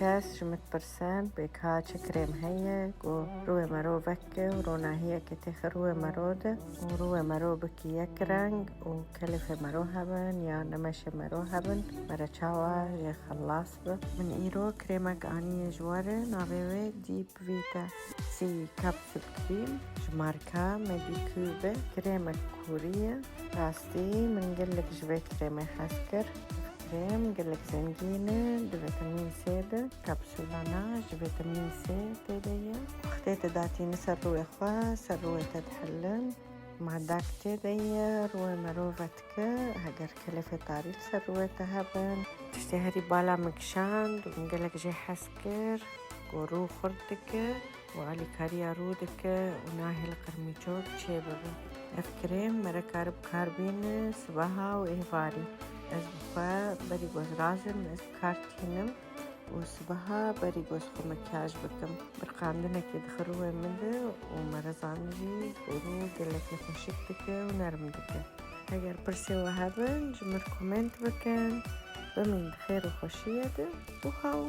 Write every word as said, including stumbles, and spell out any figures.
Kes ji min dipirsin, bê ka çi krêm heye ku rûyê mero veke û ronahiyekê têxe rûyê mero de û rûyê mero bikî yek reng û kelefê mero hebin ya nemeşê mero hebin, mere çawa jê xelas bi. Min îro krêmek aniye ji we re, navê wê Deep Vita C Capsule Cream, ji marka Medicube, krêmek kûrî ye. Rastî min gelek ji vê krêmê hez kir. Krêm gelek zengîn e di vîtamîn C de. Kapsûlana ji vîtamîn C tê de ye. Wextê te datîne ser rûyê xwe, ser rûyê te dihilin. Madak tê de ye, rûyê mero vedike. Heger kelefê tarî li ser rûyê te hebin. Tiştê herî bala min kişand û min gelek jê hez kir ku rû xurt dike û alîkariya rû dike û nahêle qirmîçok çêbibe. Ev krêm mere kare bi kar bîne sibeha û êvarî. Ez bi xwe berî ku ez razim, ez bi kar tînim û sibeha berî ku ez xwe mekyaj bikim, birqandinekê dixe rûyê min de û mere zanî jî rû gelek nexweşik dike û nerm dike. Heger pirsê we hebin, ji min re komênt bikin. Bimîn di xêr û xweşiyê de û haw.